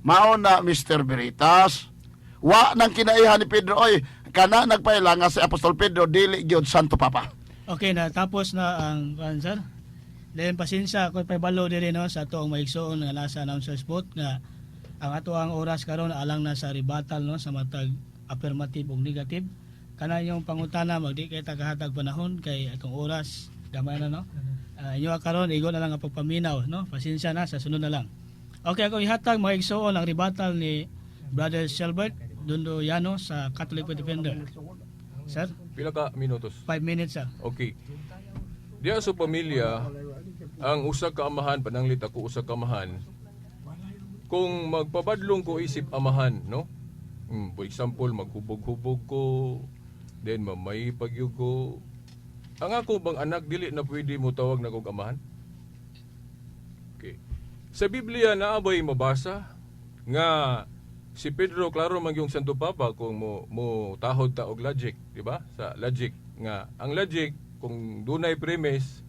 Mao na, Mr. Veritas. Wa nang kinaihan ni Pedro oy, kana nagpaila nga si Apostol Pedro dili gyud Santo Papa. Okay na tapos na ang kuan, sir. Then pasensya ko pabalo diri no sa atoang maigsoon nga nasa announcer's booth nga ang ato ang oras karon alang na sa rebuttal no sa matag affirmative ug negative. Kana inyong pangutana magdi kay tagahatag panahon kay atong oras gamay na no. Inyo karon igo na lang ang pagpaminaw no. Pasensya na, sa sunod na lang. Okay, ako ihatag mga igsoon ang rebuttal ni Brother Shelbert Dundo Yano sa Catholic Defender. Sir, Pila ka minutos? 5 minutes, sir. Okay. Diya sa pamilya, ang usa ka amahan, pananglit ako usa ka amahan, kung magpabadlong ko isip amahan, no? For example, maghubog-hubog ko, then mamaypagyug ko. Ang ako bang anak, dili na pwede mo tawag na kog amahan? Sa Biblia naa bay mabasa nga si Pedro klaro man yung Santo Papa kung mo tahod ta og logic, di ba? Sa logic nga ang logic, kung dunay premise,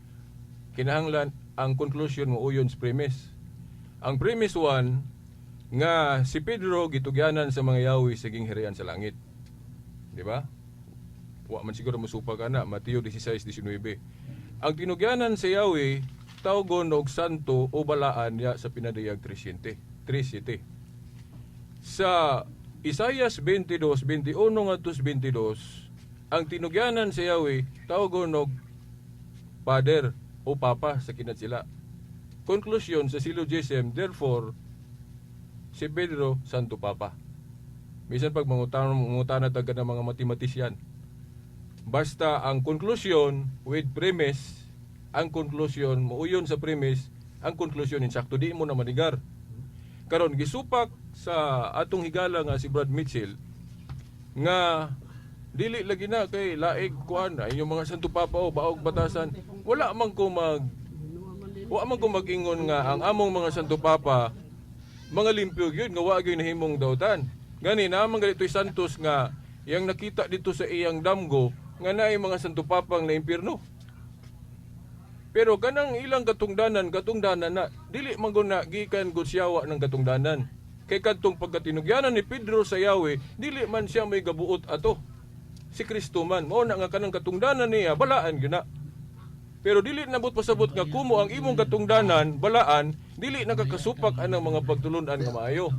kinahanglan ang conclusion mo uyon sa premise. Ang premise 1 nga si Pedro gitugyanan sa mga yawi sa gingharian sa langit. Di ba? Wa man siguro mosupa ka na, Mateo 16:19. Ang tinugyanan sa Yahweh tawgon og santo o balaan niya sa pinadayag 3:7. 3:7. Sa Isayas 22:21 ngadto 22, ang tinugyanan sa Yahweh tawgon og father o papa sa kinatsila. Conclusion sa syllogism, therefore, si Pedro Santo Papa. Minsan pag mangutana taga ng mga mathematician. Basta ang conclusion with premise, ang conclusion muuyon sa premise, ang conclusion insakto, di mo na manigar. Karon gisupak sa atong higala nga si Brad Mitchell nga dili lagi na kay laig kuan ay inyong mga Santo Papa o baog batasan. Wala man ko mag-ingon nga ang among mga Santo Papa mga limpyo gyud nga wa gyud nahimong dautan. Gani naa man ganito'y santos nga iyang nakita dito sa iyang damgo nga naay mga Santo Papang na impierno. Pero kanang ilang katungdanan, katungdanan na dili man gud na gikan gud siyawa ng katungdanan. Kay kadtong pagkatinugyanan ni Pedro sa Yahweh, dili man siya may gabuot ato. Si Kristo man, mao na nga kanang katungdanan niya balaan gyud na. Pero dili nabot pasabot nga kumo ang imong katungdanan balaan, dili nakakasupak anang mga pagtulunan nga maayo.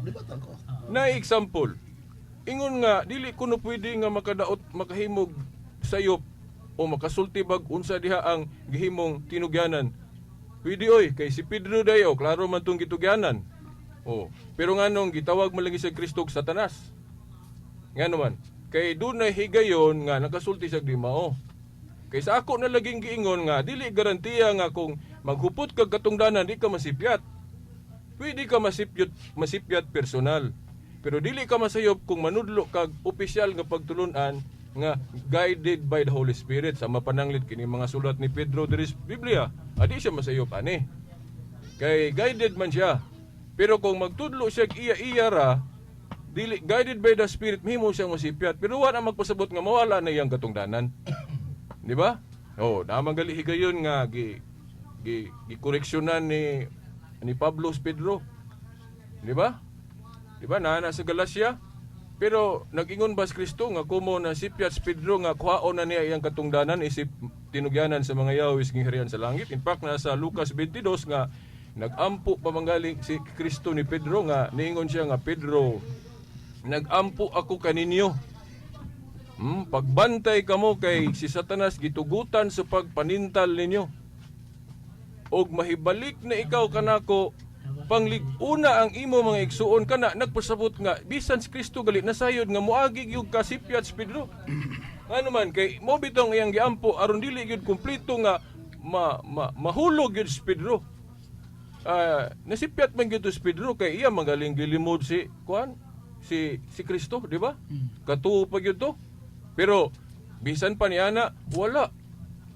Na example, ingon nga dili kuno pwede nga makadaot, makahimog sayop o makasulti bag unsa diha ang gihimong tinugyanan. Pwede oy, kay si Pedro dayo klaro man tong gitugyanan. Oh, pero nganong gitawag man lagi sa Kristo og Satanas? Ngano man? Kay dunay higayon nga nakasulti sa di mao. Kay sa ako na laging giingon nga dili garantiya nga kung maghupot kag katungdanan di ka masipyat. Pwede ka masipyat, masipyat personal. Pero dili ka masayop kung manudlo kag opisyal nga pagtulunan nga guided by the Holy Spirit sa mapananglit kini mga sulat ni Pedro diri sa Biblia. Adi siya masayop ani. Kay guided man siya. Pero kung magtudlo siya iya-iya ra, dili guided by the Spirit, mahimo siyang masipyat. Pero wa na magpasabot nga mawala na iyang katungdanan. Di ba? Oh, naman gali higayon nga gi gi gikoreksyonan ni Pablo si Pedro. Di ba? Di ba? Naa na sa Galacia. Pero nag-ingon ba si Kristo nga kumo na sipyat si Pedro nga kuhaon na niya iyang katungdanan isip tinugyanan sa mga yawis ng harian sa langit? In fact, nasa Lucas 22 nga nagampo pa manggaling si Kristo ni Pedro nga niingon siya nga, "Pedro, nagampo ako kaninyo. Pagbantay kamo kay si Satanas gitugutan sa pagpanintal ninyo. Og mahibalik na ikaw kanako, panglig-una ang imo mga igsuon." Kana nagpasabot nga bisan si Kristo gali nasayod nga moagi gyud kasipyat si Pedro. Ngano man? Kay mo bitong iyang giampo aron dili gyud kumpleto nga ma, ma, mahulog gyud si Pedro. Ah, nasipyat man gyud to si Pedro kay iya magaling gilimod si kuan, si si Kristo, di ba? Katuo pa gyud to. Pero bisan pa niya na wala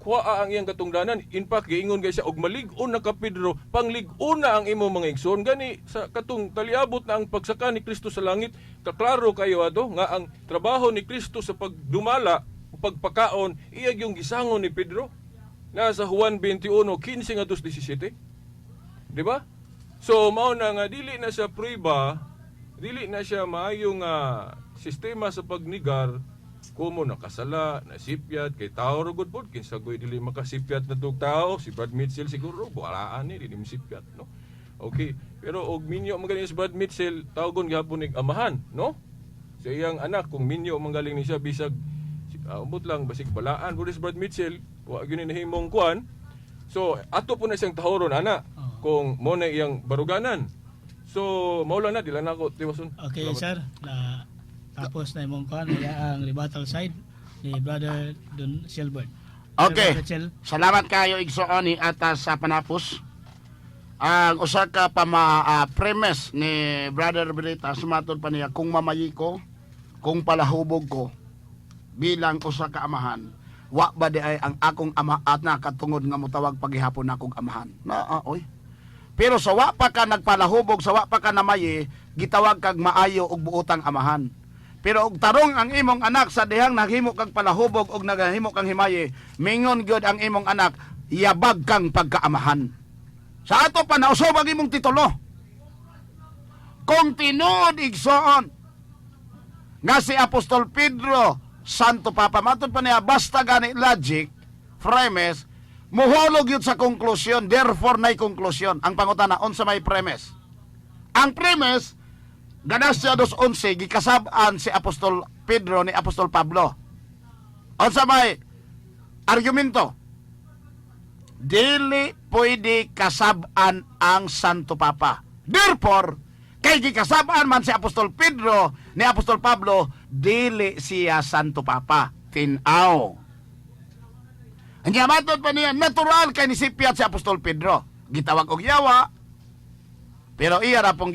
kuha ang iyang katungdanan. In fact, giingon gay siya, "Og malig-on na ka, Pedro, panglig-on na ang imo mga igsoon." Gani sa katong taliabot na ang pagsaka ni Kristo sa langit, kaklaro kayo ato nga ang trabaho ni Kristo sa pagdumala, pagpakaon, iya yung gisangon ni Pedro. Nasa Juan 21:15 ngadto 17. Di ba? So mao na nga dili na siya prueba, dili na siya maayong sistema sa pagnigar kumo nakasala, nasipyat, kay tao ra gud pod, kinsa goy dili makasipyat na tug tao? Si Brad Mitchell siguro walaan ni dili masipyat, no? Okay, pero og minyo man galing si Brad Mitchell, tawgon gihapon nig amahan, no? Sa iyang anak kung minyo man galing ni siya, bisag umot lang basig balaan pud si Brad Mitchell, wa gyud ni nahimong kuan. So ato po na siyang tahoron ana kung mo na iyang baruganan. So mao lang na, dila na ako tiwason. Okay, sir. Na tapos na imong kuan, iya ang rebuttal side ni Brother Don Silbert. Okay. Brother Chel. Salamat kayo, igsoon ni atas sa panapos. Ang usa ka pama premise ni Brother Berita, sumatod pa niya kung mamayi ko, kung palahubog ko bilang usa ka amahan, wa ba di ay ang akong ama at nakatungod nga motawag pagihapon nakong amahan? Na oy. Pero sa wa pa ka nagpalahubog, sa wa pa ka namayi, gitawag kag maayo ug buotang amahan. Pero og tarong ang imong anak sa dihang naghimo kag palahubog og naghimo kang himayi, mingon gyud ang imong anak, yabag kang pagkaamahan. Sa ato pa nausob ang imong titulo. Kung tinuod, igsoon, nga si Apostol Pedro Santo Papa, matod pa niya, basta gani logic, premise, muhulog yun sa konklusyon, therefore nay konklusyon. Ang pangutana, unsa may premise? Ang premise, Galatia 2:11, gikasab-an si Apostol Pedro ni Apostol Pablo. Unsa may argumento? Dili pwede kasab-an ang Santo Papa. Therefore, kay gikasab-an man si Apostol Pedro ni Apostol Pablo, dili siya Santo Papa. Tinaw. Ang matod pa niya, natural kay nisipyat si Apostol Pedro. Gitawag og yawa, pero iya ra pong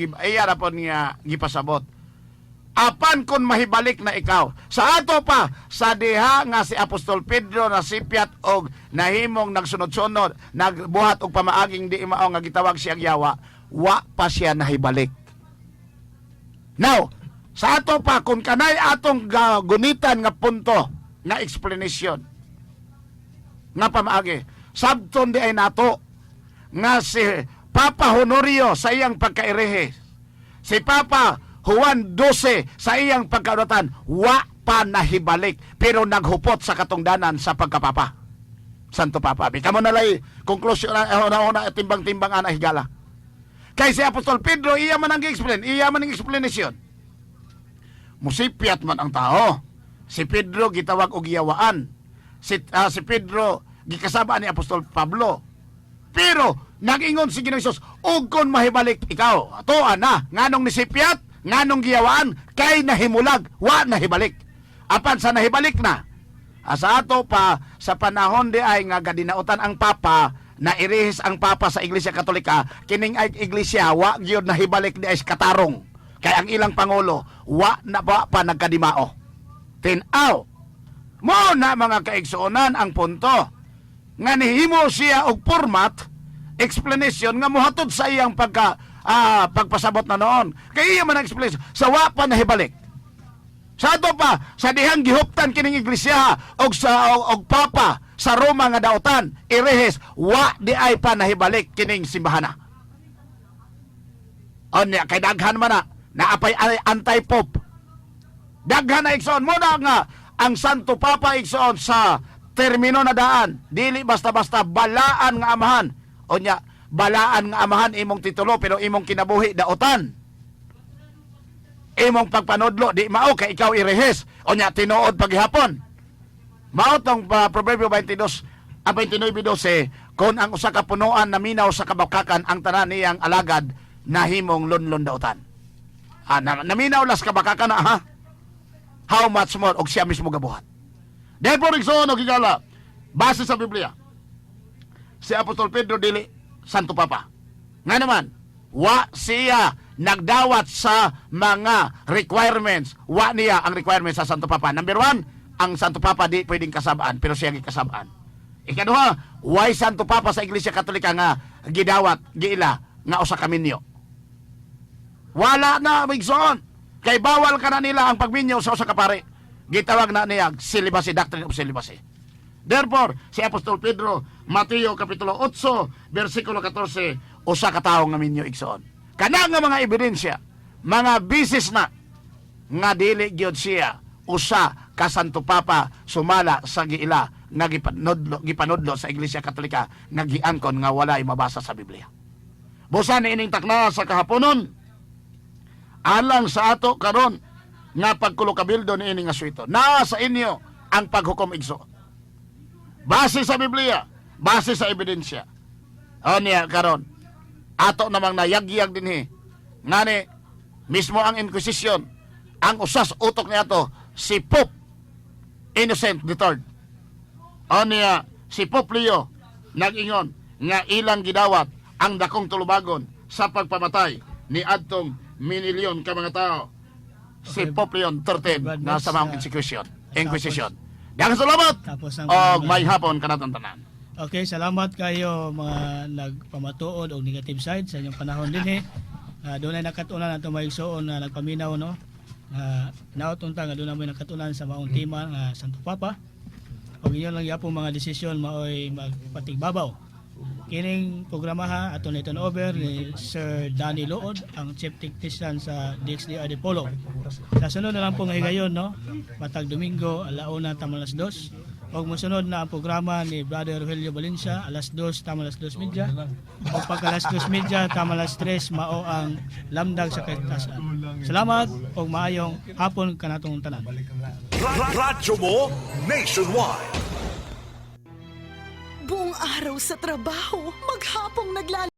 niya gipasabot. Apan kung mahibalik na ikaw. Sa ato pa, sa diha nga si Apostol Pedro nasipyat og nahimong nagsunod-sunod, nagbuhat og pamaaging di mao nga gitawag siyang yawa, wa pa siya nahibalik. Now, sa ato pa, kung kanay atong gunitan nga punto nga explanation nga pamaagi, sabton di ay nato nga si Papa Honorio sa iyang pagkairehe, si Papa Juan 12 sa iyang pagkauratan, wa pa nahibalik pero naghupot sa katungdanan sa pagkapapa. Santo Papa. Bika mo nalay konklusyon na una, timbang-timbang ana higala. Kay si Apostol Pedro, iya man ang gi-explain, iya man ang explanation. Musipyat man ang tao. Si Pedro gitawag og giyawaan. Si Pedro gikasaba ni Apostol Pablo. Pero nagingon si Ginoong Hesus, ug kon mahibalik ikaw, atoa na nganong nisipyat, nganong giyawaan, kay nahimulag, wa nahibalik. Apan sa nahibalik na, sa ato pa sa panahon di ay nga gadinautan ang papa, na irihis ang papa sa Iglesia Katolika, kining ay iglesia wa gyud nahibalik di ay sa katarong. Kay ang ilang pangulo wa na ba pa nagkadimao. Tinaw. Mo na, mga kaigsuonan, ang punto nga nihimo siya og format explanation nga mohatod sa iyang pagpasabot na noon. Kay iya man ang explanation sa wa pa nahibalik. Sa ato pa, sa dihang gihuptan kining iglesia og papa sa Roma nga dautan, irehes, wa di ay pa nahibalik kining simbahana. Onya kay daghan man na naapay ay anti-pope. Daghan na, igsoon, mo na nga ang Santo Papa, igsoon, sa termino na daan, dili basta-basta balaan nga amahan. Onya balaan nga amahan imong titulo pero imong kinabuhi daotan. Imong pagpanudlo di mao kay ikaw irehes. Onya tinuod paghihapon. Mao tong Proverbio 22 a 29:12, kung ang usa ka punuan naminaw sa kabakakan, ang tanan niyang alagad nahimong lunlun dautan. Naminaw las kabakakan na, ha? How much more og siya mismo gabuhat? Therefore, igsoon og higala, base sa Biblia, si Apostol Pedro dili Santo Papa. Nga naman, wa siya nagdawat sa mga requirements. Wa niya ang requirements sa Santo Papa. Number one, ang Santo Papa di pwedeng kasabaan, pero siya gikasabaan. Ikaduha, why Santo Papa sa Iglesia Katolika nga gidawat, giila, nga usa ka minyo? Wala na, igsoon. Kay bawal ka na nila ang pagminyo sa usa ka pare. Gitawag na niya celibacy, doctrine of celibacy. Therefore, si Apostol Pedro, Mateo Kapitulo 8, versikulo 14, usa ka tawo nga minyo, igsoon. Kana nga mga ebidensya, mga bisis na nga dili gyud siya usa ka Santo Papa sumala sa giila nga gipanudlo sa Iglesia Katolika nga giangkon nga walay mabasa sa Biblia. Busa ni ining takna sa kahaponon alang sa ato karon nga pagkulokabildo ni ini nga swito. Naa sa inyo ang paghukom, igsoon. Base sa Biblia, base sa ebidensya. O niya karon ato namang nayagyag dinhi ngani mismo ang Inquisition, ang usas utok niato si Pope Innocent III. O niya si Pope Leo nag-ingon nga ilang gidawat ang dakong tulubagon sa pagpamatay ni adtong minilyon ka mga tao. Si Pope Leon XIII Brad na Max, sa mga Inquisition. Inquisition. Daghang salamat. Tapos ang Og may hapon kanatong tanan. Okay, salamat kayo mga nagpamatuod og negative side sa inyong panahon dinhi. Doon ay nakatunan ato maigsoon na nagpaminaw, no. Naot unta nga doon mo nakatunan sa maong tema nga Santo Papa. Og inyo lang yapong mga desisyon maoy magpatigbabaw. Kining programa ha ato na turn over ni Sir Danny Lood, ang Chief Technician sa DXDR Dipolog. Sa sunod na lang po nga higayon, no, matag Domingo 1:00 tama 2:00. Og mosunod na ang programa ni Brother Rogelio Valencia 2:00 tama 2:30. O pagka 2:30 tama 3:00 mao ang Lamdag sa Katasan. Salamat og maayong hapon kanatong tanan. Radyo mo nationwide. Buong araw sa trabaho, maghapong naglala